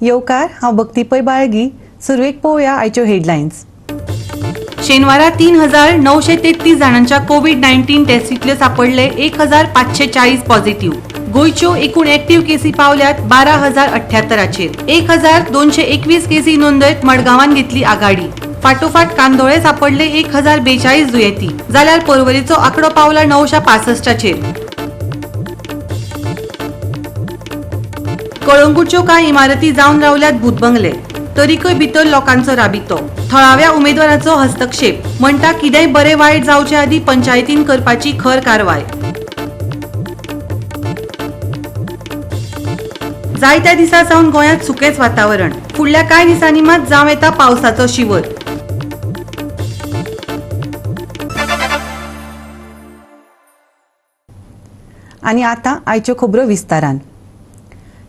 येवकार, हांव भक्ती पै बाळगी. सुरवेक पळोवया आयच्यो हेडलायन्स. शेनवारा 3933 जाणांच्या कोवीड-19 टेस्टींतले सापडले 1540 पॉझिटिव्ह. गोंयच्यो एकूण एक्टिव्ह केसी पावल्यात 12078चेर. 1221 केसी नोंदयत मडगांवान घेतली आघाडी. फाटोफाट कांदोळे सापडले 1042 दुयेंती, जाल्यार पर्वरीचो आंकडो पावला 965चेर. कळंगूटच्यो कांय इमारती जावन रावल्यात भूतबंगले, तरीकय भितर लोकांचो राबितो. थळाव्या उमेदवाराचो हस्तक्षेप, म्हणटा कितेंय बरें वायट जावचे आदीं पंचायतीन करपाची खर कारवाय. जायत्या दिसा सावन गोंयांत सुकेंच वातावरण, फुडल्या कांय दिसांनी मात जावं येता पावसाचो शिवर. आनी आतां आयच्यो खबरो विस्तारान.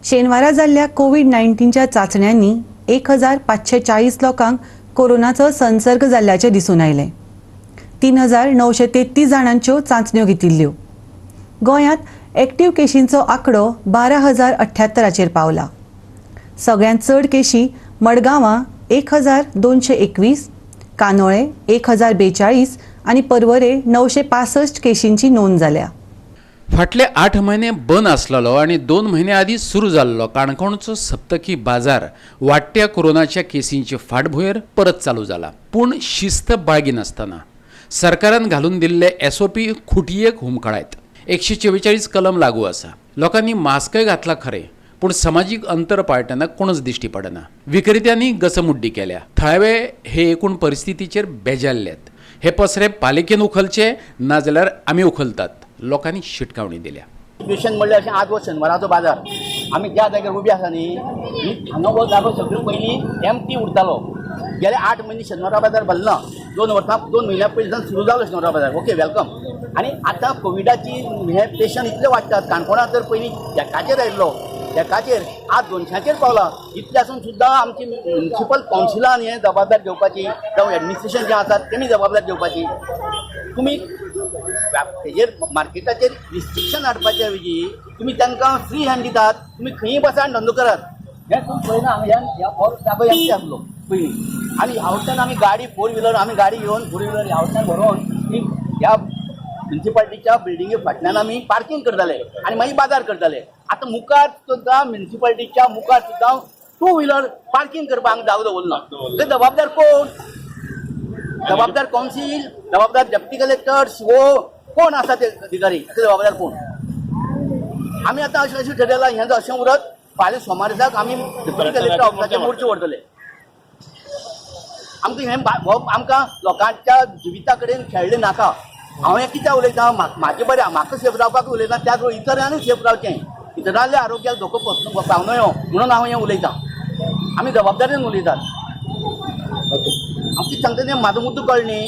शेनवारा जाल्ल्या कोवीड-19च्या चांचण्यांनी 1540 लोकांक कोरोनाचो संसर्ग जाल्ल्याचें दिसून आयलें. 3933 जाणांच्यो चांचण्यो घेतिल्ल्यो. गोंयांत एक्टिव्ह केशींचो आंकडो 12078चेर पावला. सगळ्यांत चड केशी मडगांवां 1221, कानोळे 1042 आनी पर्वरे 965 केशींची नोंद जाल्या. फाटले 8 म्हयने बंद आसलेलो आनी 2 म्हयने आदीं सुरू जाल्लो काणकोणचो सप्तकी बाजार वाडट्या कोरोनाच्या केसींचे फाटभुंयेर परत चालू जाला. पूण शिस्त बाळगिनासतना सरकारान घालून दिल्ले SOP खुटयेक हुमकळायत 144 कलम लागू आसा. लोकांनी मास्कय घातला खरें, पूण समाजीक अंतर पाळटना कोणच दिश्टी पडना. विक्रेत्यांनी गचमुड्डी केल्या. थळावे हे एकूण परिस्थितीचेर बेजारल्यात. हे पसरे पालिकेन उखलचे नाजाल्यार आमी उखलतात, लोकांनी शिटकावणी दिल्या. सिच्युएशन म्हणल्यार अशें आज हो शेनवाराचो बाजार, आमी ज्या जाग्यार उबी आसा न्ही, हांगा हो जागो सगळो पयलीं एमटी उरतालो. गेले 8 म्हयने शेनवारा बाजार भरला. 2 वर्सां 2 म्हयन्या पयलीं सुरू जालो शेनवारा बाजार. Okay, welcome. आनी आतां कोविडाची हे पेशंट इतले वाडटात. काणकोणांत तर पयलीं एकाचेर आयिल्लो, एकाचेर आज 200चेर पावला. इतले आसून सुद्दां आमची म्युनिसिपल कावन्सिलान हें जबाबदार घेवपाची, जावं एडमिनिस्ट्रेशन जें आसा तेमी जबाबदार घेवपाची. तुमी हेजेर मार्केटाचेर रिस्ट्रिक्शन हाडपाचे ऐवजी तुमी तांकां फ्री हँड दितात. तुमी खंयी बसा आनी धंदो करात. हें तुमी पळयना. हांगा हो जागो एमटी आसलो पयलीं, आनी ह्या वटल्यान आमी गाडी फोर व्हिलर आमी गाडी घेवन फोर व्हिलर ह्या वटल्यान भरोवन ह्या म्युनिसिपालिटीच्या बिल्डिंगे फाटल्यान आमी पार्कींग करताले आनी मागीर बाजार करताले. आतां मुखार सुद्दां म्युनिसिपालिटीच्या मुखार सुद्दां टू व्हिलर पार्कींग करपाक हांगा जागो दवरना. ते जबाबदार कोण? जबाबदार कावन्सील, जबाबदार डेप्युटी कलेक्टर, शिवो कोण आसा ते अधिकारी, ते जबाबदार कोण? आमी आतां अशें अशें ठरयलां, हें जर अशें उरत फाल्यां सोमार दिसाक आमी डेप्युटी कलेक्टर ऑफिसाचेर मोर्चो व्हरतले. आमकां हें आमकां लोकांच्या जिविता कडेन खेळ्ळें नाका. हांव हें कित्याक उलयतां, म्हाजें बरें, म्हाका सेफ रावपाक उलयता, त्याच बरोबर इतरांनी सेफ रावचें, इतरांल्या आरोग्याक धोको पावं नयो म्हणून हांव हें उलयतां. आमी जबाबदारीन उलयतात. हांव कितें सांगता तें म्हाजो मुद्दो कळ्ळो न्ही.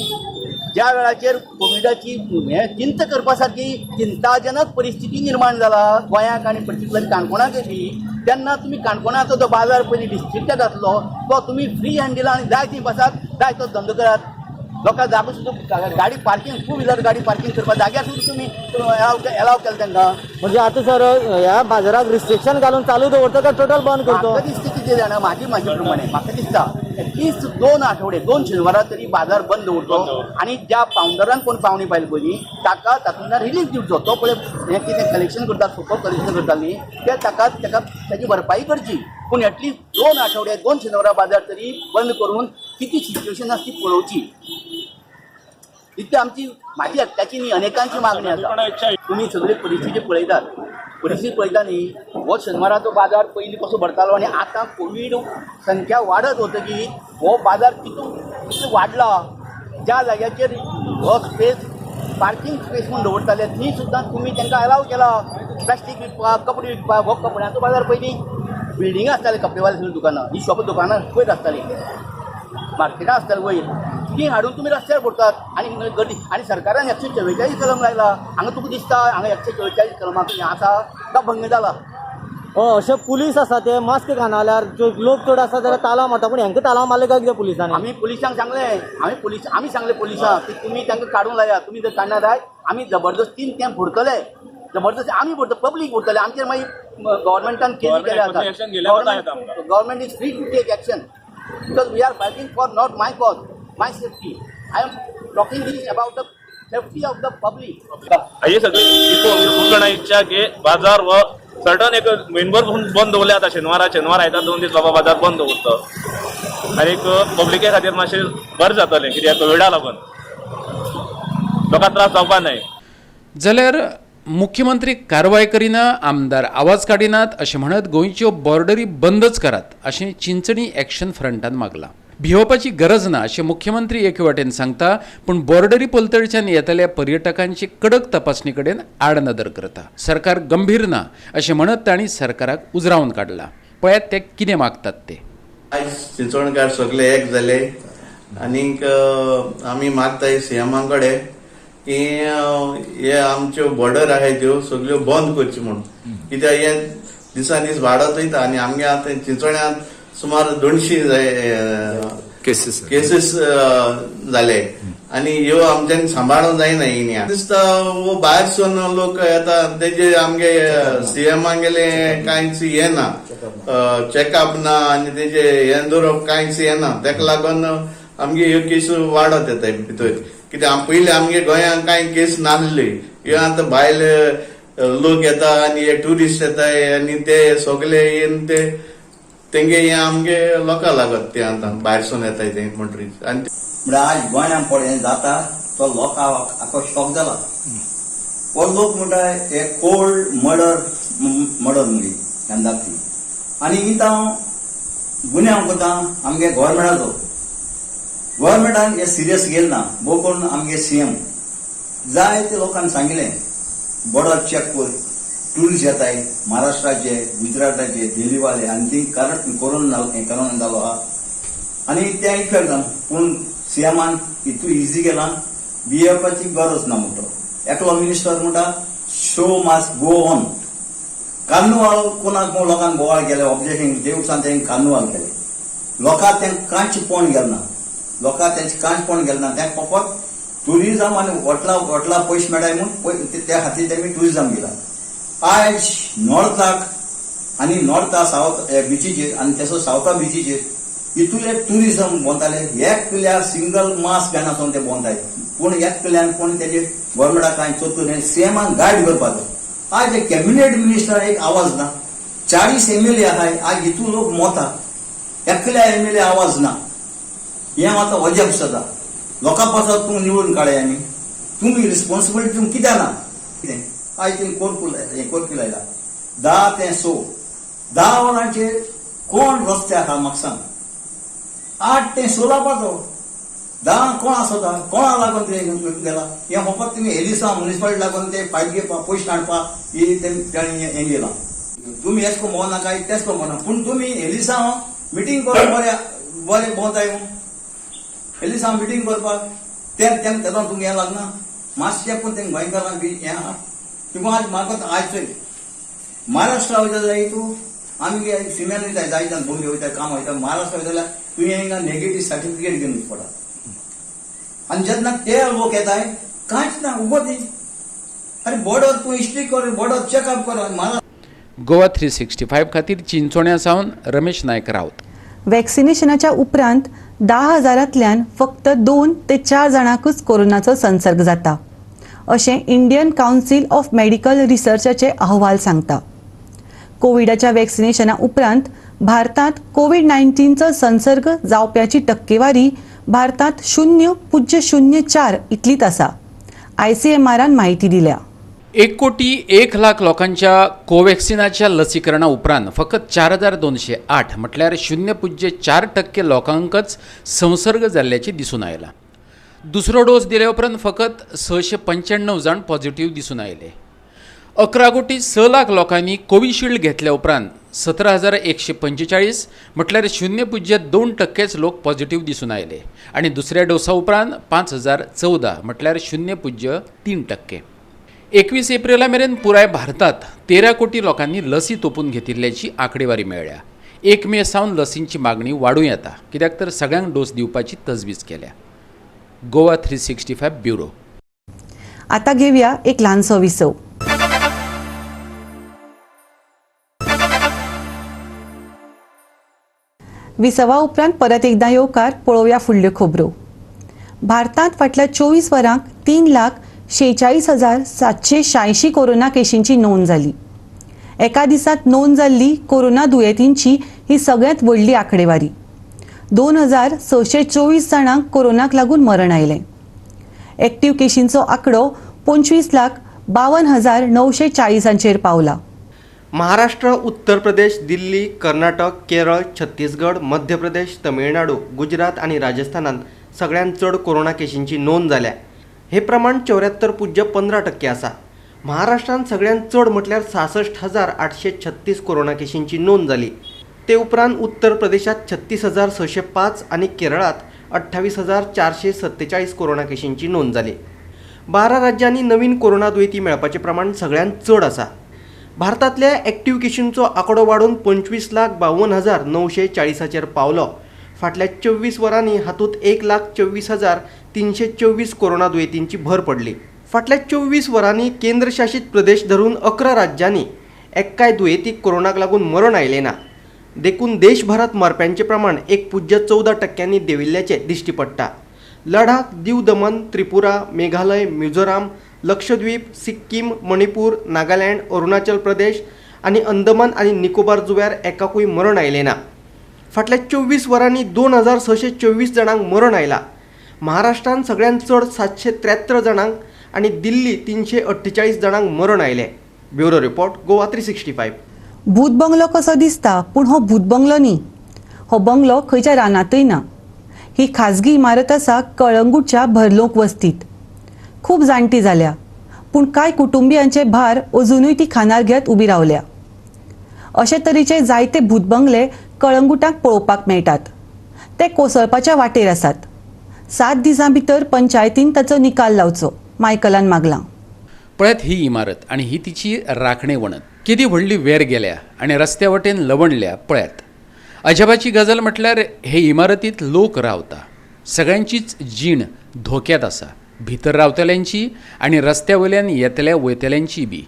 ज्या वेळाचेर कोविडाची हें चिंता करपा सारकी चिंताजनक परिस्थिती निर्माण जाला गोंयाक आनी पर्टिक्युलर काणकोणाक बी, तेन्ना तुमी काणकोणाचो जो बाजार पयलीं रिस्ट्रिक्टेड आसलो तो तुमी फ्री हँड दिला आनी जाय थंय बसात, जाय तो धंदो करात. लोकांक जागो सुद्दां गाडी पार्कींग, टू व्हिलर गाडी पार्कींग करपाक जाग्यार सुद्दां तुमी एलाव केलें तांकां. म्हणजे आतां सर ह्या बाजाराक रिस्ट्रिक्शन घालून चालू दवरता काय टोटल बंद करतो? म्हाका दिसता कितें जाणा, म्हाजी म्हाजे प्रमाणे म्हाका दिसता एटलिस्ट 2 आठवडे 2 शेनवारा तरी बाजार बंद दवरचो आनी ज्या पावंडरान कोण पावणी पायली पयली ताका तातूंतल्यान रिलीफ दिवचो. तो पळय हें कितें कलेक्शन करता, सोपो कलेक्शन करता न्ही, ते ताका ताका ताची भरपाई करची. पूण एटलिस्ट 2 आठवडे 2 शेनवारा बाजार तरी बंद करून कितें सिच्युएशन आसा ती पळोवची. इतली आमची म्हाजी एकट्याची न्ही, अनेकांची मागणी आसा. तुमी सगळी परिस्थिती पळयतात, परिस्थिती पळयता न्ही. हो शेनवाराचो बाजार पयलीं कसो भरतालो आनी आतां कोवीड संख्या वाडत वतकीर हो बाजार कितू वाडला. ज्या जाग्याचेर हो स्पेस पार्कींग स्पेस म्हूण दवरताले थंय सुद्दां तुमी तांकां अलाव केला प्लास्टीक विकपाक, कपडे विकपाक. हो कपड्यांचो बाजार पयलीं बिल्डिंगां आसताले, कपडेवाले सगळीं दुकानां, ही शॉप दुकानां वयर आसतालीं, मार्केटां आसतालीं वयर, ती हाडून तुमी रस्त्यार पडटात आनी गर्दी. आनी सरकारान 144 कलम लायला. हांगा तुका दिसता हांगा 144 कलमाक हें आसा का भंग जाला. अशे पुलीस आसा ते मास्क घालना जाल्यार लोक चड आसा जाल्यार तालांव मारता, पूण हेंकां तालांव मारले काय कितें पुलिसांनी? आमी पुलिसांक सांगलें, आमी सांगलें पुलिसांक की तुमी तांकां काडूंक लायात, तुमी जर काडना जायत आमी जबरदस्तीन तें फोडटले, जबरदस्ती आमी फोडटले, पब्लीक फोडटले. आमचेर मागीर गव्हर्मेंटान केली केल्या Government action घेयल्यार वता येता आमकां. Government is free to take action because we are fighting for not my cause, my safety. I am talking this about the safety of the public. हे सगळी खूब जाणां इच्छा की बाजार हो सर्टन एक म्हयनभर बंद दवरले. आतां शेनवारा शेनवार आयता 2 दीस बाबा बाजार बंद दवरता आनीक पब्लिके खातीर मातशें बरें जातलें, कित्याक कोविडा लागून लोकांक त्रास जावपा न्हय. जाल्यार मुख्यमंत्री कारवाय करिना, आमदार आवाज काडिनात अशें म्हणत गोंयच्यो बॉर्डरी बंदच करात अशें चिंचणी एक्शन फ्रंटान मागलां. भियोवपाची गरज ना अशें मुख्यमंत्री एके वाटेन सांगता, पूण बॉर्डरी पलतडच्यान येतल्या पर्यटकांची कडक तपासणी कडेन आडनदर करता. सरकार गंभीर ना अशें म्हणत तांणी सरकाराक उजरावन काडला. पळयात ते कितें मागतात ते. आयज चिंचोणकार सगळे एक जाले आनीक आमी मागताय सीएमा कडेन की हे आमच्यो बॉर्डर आहाय त्यो सगळ्यो बंद करच्यो म्हूण, कित्याक हे दिसान दीस वाडत वयता आनी आमगे आतां चिंचोण्यांत सुमार 200 केसीस केसीस जाले आनी ह्यो आमच्यान सांबाळूंक जायना. हिन्या दिसता वो भायर सून लोक येता, तेजे आमगे सीएमागेले कांयच हें ना, चॅकअप ना आनी तेजे हें दवरप कांयच हें ना. तेका लागून आमगे ह्यो केस वाडत येता भितर, कित्याक पयलीं आमगे गोंयांत कांय केस नासली. ह्यो आतां भायले लोक येता आनी हे ट्युरिस्ट येताय आनी ते सगळे येवन ते तेंगे हे आमगे लोकां लागत ते आतां भायरसून येताय ते म्हणटरीच आनी म्हळ्यार आज गोंयांत पळय हें जाता तो लोकांक आखो शॉक जाला. हो लोक म्हणटा हे कोल्ड मर्डर मर्डर मुगे यंदाची आनी इतां गुन्यांव करता आमगे गोवोरमेंटाचो. गोवोरमेंटान हे सिरियस घेयल ना. भोव करून आमगे सीएम जायते लोकांक सांगिल्लें बॉर्डर चॅक कर, ट्युरिस्ट येताय महाराष्ट्राचे, गुजराताचे, दिल्लीवाले आनी ती कारण कोरोना कोरोना जालो आहा आनी तें इफेक्ट जावन. पूण सीएमान इतू इजी केलां, भियेवपाची गरज ना म्हणटा. एकलो मिनिस्टर म्हणटा show must go on. Carnival कोणाक लोकांक बोवाळ केले, ऑब्जेक्शन देवसान तें कार्नुवाल केले, लोकांक तें कांयच पोण गेल ना, लोकांक तेंचे कांयच पोण गेल ना. तें फकत ट्युरिजम आनी वोटला वोटला पयशे मेळटाय म्हूण त्या खातीर तेमी ट्युरिजम गेला. आयज नॉर्थाक आनी नॉर्था सावथ बिचीचेर आनी तसो सावथा बिचीचेर इतुले ट्युरिजम भोंवताले, एकल्या सिंगल मास्क घेनासतना ते भोंवताय. पूण एकल्यान कोण तेजे गोवोरमेंटाक कांय चोतून सीएमान गायड करपाचो. आज कॅबिनेट मिनिस्टर एक आवाज ना, 40 एमएलए आहाय, आज हितू लोक मोता, एकल्या एमएलए आवाज ना. हें आतां अजाप जाता. लोकां पासत तूं निवडून काडय आनी तुमी रिस्पॉन्सिबिलिटी तुमी कित्याक ना कितें? आयज तुमी कोर्कू हें कोर्फ्यू लायला 10 ते 6, 10 वरांचेर कोण रस्त्यार आहा म्हाका सांग? 8 ते 6 लावपाचो, 10 कोण आसता? कोणा लागून ते गेला? हें फकत तुमी एलिसा मुनिसिपालिटी लागून ते फायल घेवपा, पयशे हाडपा ही ताणी हें गेलां. तुमी एश कोन भोंवना काय तेश कोन भोंवना, पूण तुमी एलिसा मिटींग करून बरें बरें भोंवताय. एलिसा मिटींग करपाक तें तें तेदोन तुमकां हें लागना मातशें, पूण तें गोंयकारांक बी हें आहा. तुका आज म्हाका आयज चोय महाराष्ट्रा वयता जाय तूं, आमगे सिमेन वयता जायते बोंबे वयता, काम वयता महाराष्ट्रा वयता जाल्यार तुवें हिंगा नेगेटीव सर्टिफिकेट घेवन वचपा पडटा. आनी जेन्ना ते लोक येताय कांयच ना उबो ती. अरे बॉर्डर तूं स्ट्रीक कर, बॉर्डर चॅकअप कर महाराष्ट्र. गोवा 365 खातीर चिंचोण्या सावन रमेश नायक राऊत. वॅक्सिनेशनाच्या उपरांत 10,000तल्यान फक्त 2 ते 4 जाणांकूच कोरोनाचो संसर्ग जाता अशें इंडियन कावन्सील ऑफ मेडिकल रिसर्चाचे अहवाल सांगता. कोविडाच्या वॅक्सिनेशना उपरांत भारतांत कोवीड 19चो संसर्ग जावप्याची टक्केवारी भारतांत 0.04 इतलीच आसा, आयसीएमआरान म्हायती दिल्या. 1 कोटी 1 लाख लोकांच्या कोवॅक्सिनाच्या लसीकरणा उपरांत फकत 4208 म्हटल्यार 0.4% लोकांकच संसर्ग जाल्ल्याचें दिसून आयलां. दुसरो डोस दिल्या उपरांत फकत 695 जाण पॉझिटिव्ह दिसून आयले. 11 कोटी 6 लाख लोकांनी कोविशिल्ड घेतल्या उपरांत 17,145 म्हटल्यार 0.2%च लोक पॉझिटिव्ह दिसून आयले आनी दुसऱ्या डोसा उपरांत 5014 म्हटल्यार 0.3%. 21 एप्रिला मेरेन पुराय भारतात 13 कोटी लोकांनी लसी तोपून घेतिल्ल्याची आंकडेवारी मेळ्ळ्या. 1 मे सावन लसींची मागणी वाडूं येता, कित्याक तर सगळ्यांक डोस दिवपाची तजवीज केल्या. गोवा 365 ब्युरो. आता घेऊया एक ल्हानसो विसव. विसवा उपरांत परत एकदां येवकार. पळोवया फुडल्यो खबरो. भारतांत फाटल्या 24 वरांक 3,46,786 कोरोना केशींची नोंद जाली. एका दिसांत नोंद जाल्ली कोरोना दुयेंतींची ही सगळ्यांत व्हडली आंकडेवारी. 2624 जाणांक कोरोनाक लागून मरण आयलें. एक्टिव्ह केशींचो आंकडो 25,52,940 पावला. महाराष्ट्र, उत्तर प्रदेश, दिल्ली, कर्नाटक, केरळ, छत्तीसगड, मध्य प्रदेश, तमिळनाडू, गुजरात आनी राजस्थानांत सगळ्यांत चड कोरोना केशींची नोंद जाल्या. हे प्रमाण 74.15% आसा. महाराष्ट्रांत सगळ्यांत चड म्हटल्यार 66,836 कोरोना केशींची नोंद जाली. ते उपरांत उत्तर प्रदेशांत 36,605 आनी केरळांत 28,447 कोरोना केशींची नोंद जाली. 12 राज्यांनी नवीन कोरोना दुयेंती मेळपाचें प्रमाण सगळ्यांत चड आसा. भारतांतल्या एक्टिव्ह केशींचो आंकडो वाडून 25,52,940 पावलो. फाटल्या 24 वरांनी हातूंत 1,24,324 कोरोना दुयेंतींची भर पडली. फाटल्या 24 वरांनी केंद्रशासीत प्रदेश धरून 11 राज्यांनी एक्काय दुयेंतीक कोरोनाक लागून मरण आयलें ना. देखून देशभरांत मरप्यांचें प्रमाण 1.14% देंविल्ल्याचें दिश्टी पडटा. लडाख, दीव दमन, त्रिपुरा, मेघालय, मिझोराम, लक्षद्वीप, सिक्कीम, मणिपूर, नागालँड, अरुणाचल प्रदेश आनी अंदमान आनी निकोबार जुव्यार एकाकूय मरण आयलें ना. फाटल्या 24 वरांनी 2624 जाणांक मरण आयलां. महाराष्ट्रांत सगळ्यांत चड 773 जाणांक आनी दिल्ली 348 जाणांक मरण आयलें. Bureau report, Goa 365. भूत बंगलो कसो दिसता, पूण हो भूत बंगलो न्ही. हो बंगलो खंयच्या रानांतय ना. ही खाजगी इमारत आसा कळंगूटच्या भरलोक वस्तीत. खूब जाणटी जाल्या, पूण कांय कुटुंबियांचे भार अजुनूय ती खानार घेत उबी रावल्या. अशे तरेचे जायते भूत बंगले कळंगूटाक पळोवपाक मेळटात. ते कोसळपाच्या वाटेर आसात. 7 दिसां भितर पंचायतीन ताचो निकाल लावचो, मायकलान मागलां. पळयात ही इमारत आनी ही तिची राखणे वणत केदी व्हडली वेर गेल्या आनी रस्त्या वटेन लवणल्या. पळयात, अजाबाची गजाल म्हटल्यार हे इमारतींत लोक रावता. सगळ्यांचीच जीण धोक्यांत आसा, भितर रावतल्यांची आनी रस्त्या वयल्यान येतल्या वयतल्यांची बी.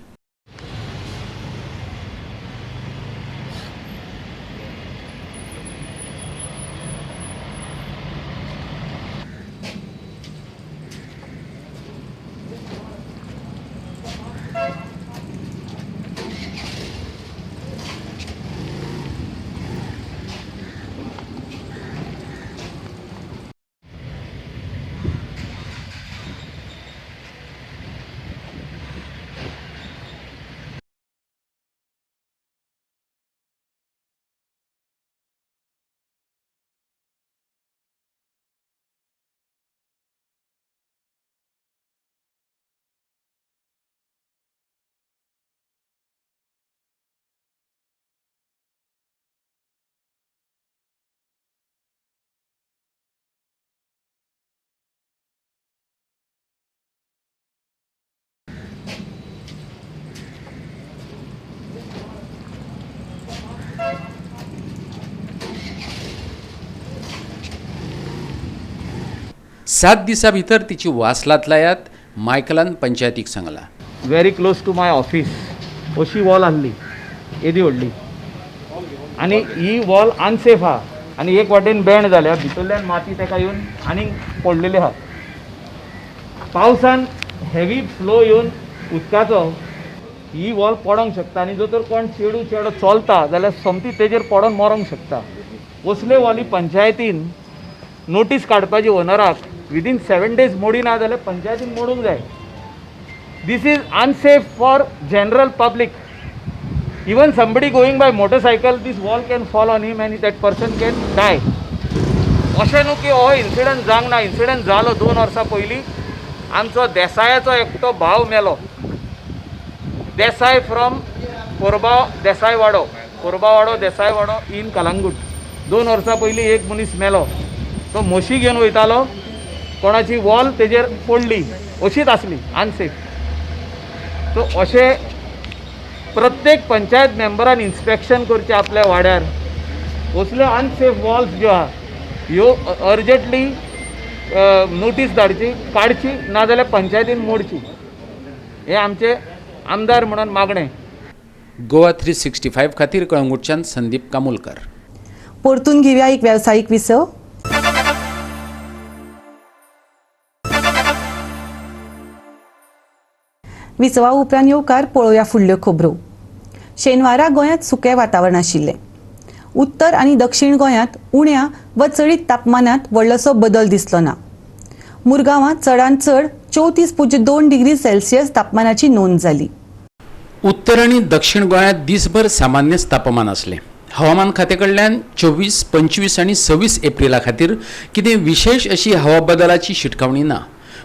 सात दिसां भितर तिची वासलात लायात, मायकलान पंचायतीक सांगला. Very close to my office अशी वॉल आहली येदी व्हडली आनी ही वॉल अनसेफ आहा आनी एक वाटेन बँड जाल्या, भितरल्यान माती ताका येवन आनीक पडलेली आहा. पावसान हेवी फ्लो येवन उदकाचो ही वॉल पडोंक शकता आनी जो तर कोण चेडू चेडो चलता जाल्यार सोमती तेजेर पडोन मरोंक शकता. असले वॉली पंचायतीन नोटीस काडपाची ओनराक विदीन 7 डेज मोडिना जाल्यार पंचायतीन मोडूंक जाय. This is unsafe for general public. Even somebody going by motorcycle, this wall can fall on him and that person can die. अशें न्हू की हो इन्सिडंट जावंक ना. इन्सिडंट जालो 2 वर्सां पयलीं. आमचो देसायाचो एकटो भाव मेलो. Desai from Korba Desaiwado, Korbawado Desaiwado in Calangute. 2 वर्सां पयलीं एक मनीस मेलो. तो म्हशी घेवन वयतालो, कोणाची वॉल तेजेर पडली, अशीच आसली अनसेफ. सो अशें प्रत्येक पंचायत मेंबरान इन्स्पेक्शन करचें आपल्या वाड्यार. असल्यो अनसेफ वॉल्स ज्यो आहा ह्यो अर्जंटली नोटीस धाडची, काडची, नाजाल्यार पंचायतीन मोडची. हें आमचें आमदार म्हणून मागणें. गोवा 365 खातीर कळंगूटच्यान संदीप कामुलकर. परतून घेवया एक वेवसायीक विसव. विसवा उपरांत येवकार पळोवया फुडल्यो खबरो. शेनवारा गोंयांत सुकें वातावरण आशिल्लें. उत्तर आनी दक्षिण गोंयांत उण्या व चडीत तापमानांत व्हडलोसो बदल दिसलो ना. मुरगांवांत चडांत चड 34.2 डिग्री सेल्सियस तापमानाची नोंद जाली. उत्तर आनी दक्षिण गोंयांत दिसभर सामान्यच तापमान आसलें. हवामान खात्या कडल्यान 24, 25 आनी 26 एप्रिला खातीर कितें विशेश अशी हवा बदलाची शिटकावणी ना,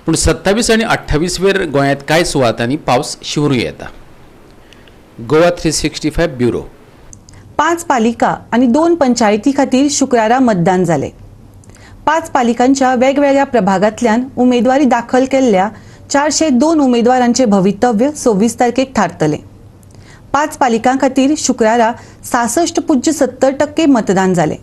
पूण 27 आनी 28 वेर गोंयांत कांय सुवातांनी पावस शिवरूं येता. गोवा 365 ब्युरो. 5 पालिका आनी 2 पंचायती खातीर शुक्रारा मतदान जालें. 5 पालिकांच्या वेगवेगळ्या प्रभागांतल्यान उमेदवारी दाखल केल्ल्या 402 उमेदवारांचे भवितव्य 26 तारखेक थारतलें. 5 पालिकां खातीर शुक्रारा 66.70% मतदान जालें.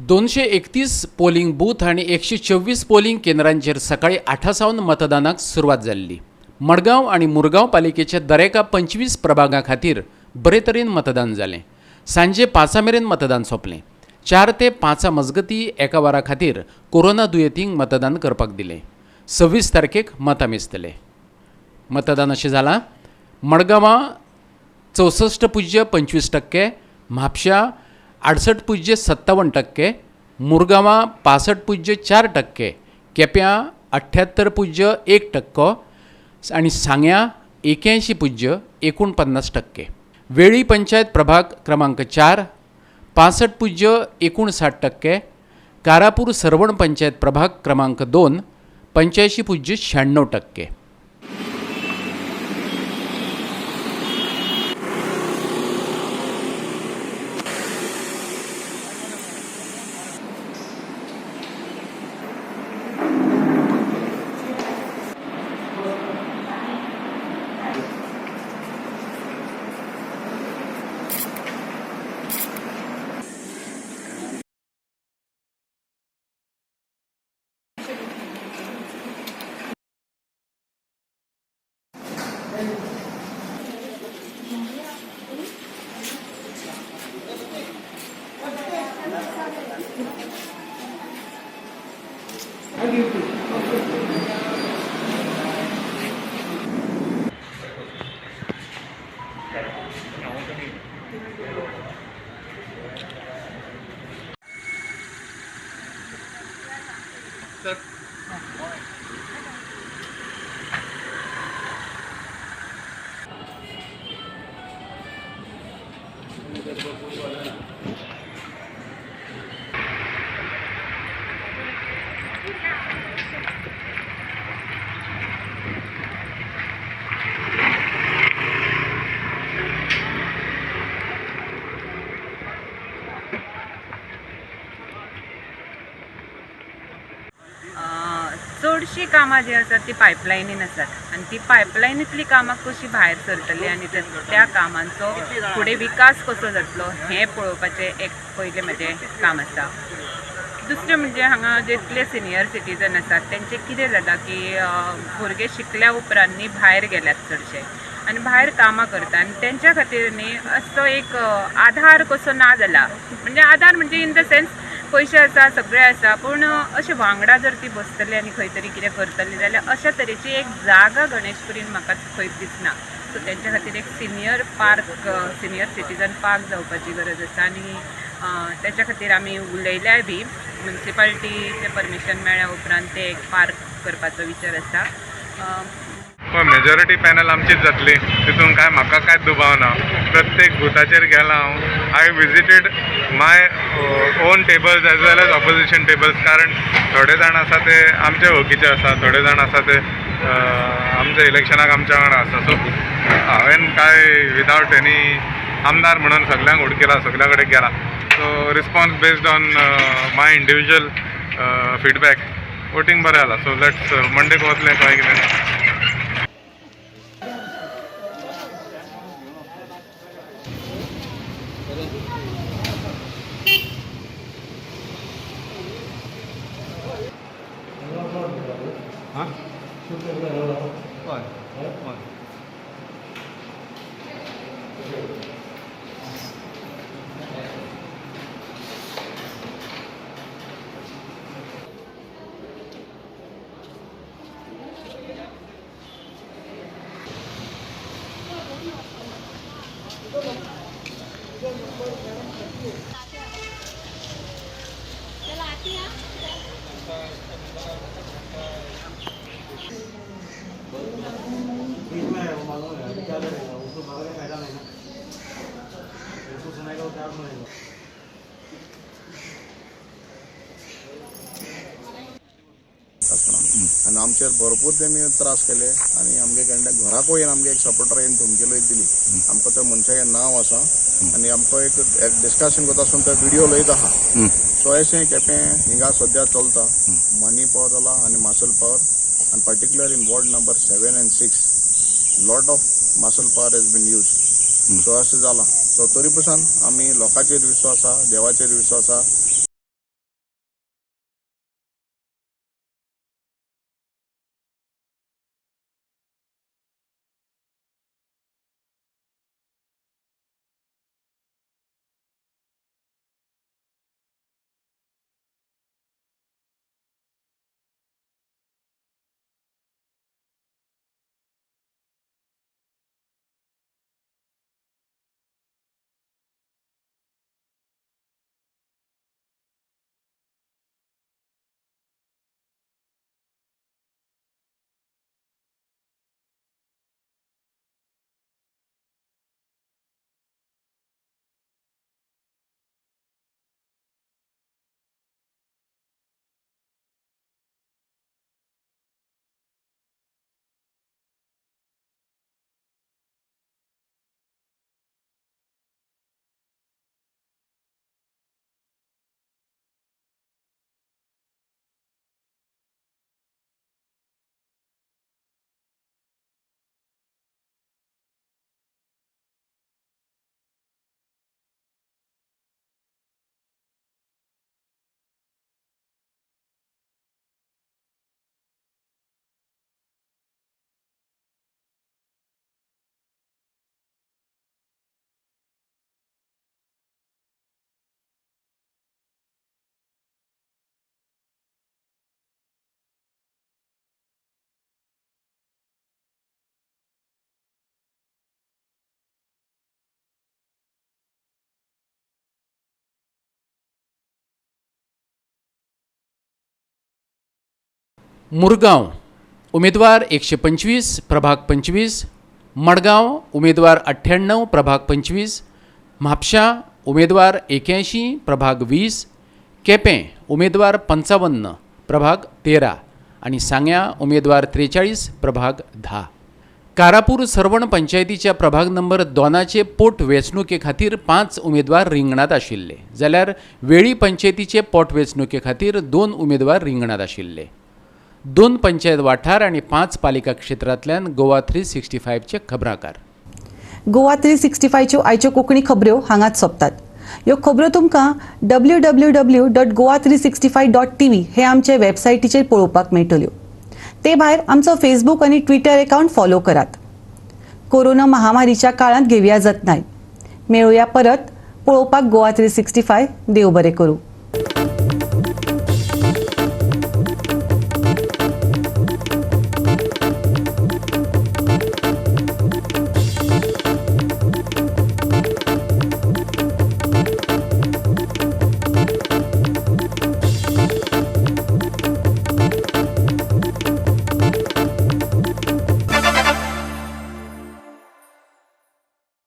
231 पोलिंग बूथ आनी 124 पोलिंग केंद्रांचेर सकाळी 8 सावन मतदानाक सुरवात जाल्ली. मडगांव आनी मुरगांव पालिकेच्या दरेका 25 प्रभागां खातीर बरे तरेन मतदान जालें. सांजे 5 मेरेन मतदान सोंपलें. 4 ते 5 मजगती एका वरा खातीर कोरोना दुयेंतींक मतदान करपाक दिलें. 26 तारखेक मतां मेजतले. मतदान अशें जालां: मडगांवां 64.25%, म्हापश्यां 68.57%, मुरगांवां 65.4%, केप्यां 78.1% आनी सांग्यां 81.49%. वेळी पंचायत प्रभाग क्रमांक 4 65.59%, कारापूर सर्वण पंचायत प्रभाग क्रमांक 2 85.96%. चडशीं कामां जीं आसात ती पायपलायनीन आसात आनी ती पायपलायनींतलीं कामां कशीं भायर सरतलीं आनी त्या कामांचो फुडें विकास कसो जातलो हें पळोवपाचें एक पयलें म्हजें काम आसा. दुसरें म्हणजे हांगा जितले सिनियर सिटीजन आसात तेंचें कितें जालां की भुरगे शिकल्या उपरांत न्ही भायर गेल्यात चडशे आनी भायर कामां करता आनी तेंच्या खातीर न्ही असो एक आधार कसो ना जाला. म्हणजे आधार म्हणजे इन the sense पयशे आसा, सगळें आसा, पूण अशें वांगडा जर ती बसतली आनी खंय तरी कितें करतली जाल्यार अशा तरेची एक जागा गणेशपुरीन म्हाका खंयच दिसना. सो तेंच्या खातीर एक senior park, senior citizen park जावपाची गरज आसा आनी तेच्या खातीर आमी उलयल्याय बी म्युनिसिपालिटीचें परमिशन मेळ्ळ्या उपरांत ते एक पार्क करपाचो विचार आसा. मेजॉरिटी पॅनल आमचीच जातली, तितून काय म्हाका कांयच दुबाव ना. प्रत्येक बुथाचेर गेला हांव. I visited my own tables as well as opposition tables, कारण थोडे जाण आसा ते आमचे वळखीचे आसा, थोडे जाण आसा ते आमच्या इलेक्शनाक आमच्या वांगडा आसा. सो हांवें काय विदावट एनी आमदार म्हणून सगल्यांक उडकेला, सगल्या कडेन गेला. So response based on my individual feedback voting बरें जाला. सो let's मंडेक वतलें काय कितें. आनी आमचेर भरपूर तेमी त्रास केले आनी आमगे केन्ना घराकूय येवन आमगे एक सपोर्टर येवन धमकी दिली. आमकां त्या मनशाचें नांव आसा आनी आमकां एक डिस्कशन करता आसून तो व्हिडियो लयत आहा. सो अशें केपें हिंगा सद्या चलता मनी पावर जाला आनी मासल पावर आनी particular in ward number 7 and 6 lot of muscle power has been use. So अशें जालां. सो तरी पसून आमी लोकांचेर विश्वास आसा, देवाचेर विश्वास आसा. मुरगांव उमेदवार 125 प्रभाग 25, मडगांव उमेदवार 98 प्रभाग 25, म्हापशा उमेदवार 81 प्रभाग 20, केपें उमेदवार 55 प्रभाग 13 आणि सांग्या उमेदवार 43 प्रभाग 10. कारापूर सर्वण पंचायतीच्या प्रभाग नंबर 2चे पोट वेंचणुके खातीर 5 उमेदवार रिंगणांत आशिल्ले, जाल्यार वेळी पंचायतीचे पोट वेंचणुके खातीर 2 उमेदवार रिंगणांत आशिल्ले. 2 पंचायत वाठार आणि 5 पालिका क्षेत्रांतल्यान गोवा 365चे खबराकार. गोवा 365च्यो आयच्यो कोंकणी खबऱ्यो हांगाच सोंपतात. ह्यो खबऱ्यो तुमकां www.goa365.tv हे आमचे वेबसायटीचेर पळोवपाक मेळटल्यो. ते भायर आमचो फेसबूक आनी ट्विटर अकाउंट फॉलो करात. कोरोना महामारीच्या काळांत घेवया जतनाय. मेळुया परत पळोवपाक गोवा 365. देव बरें करूं.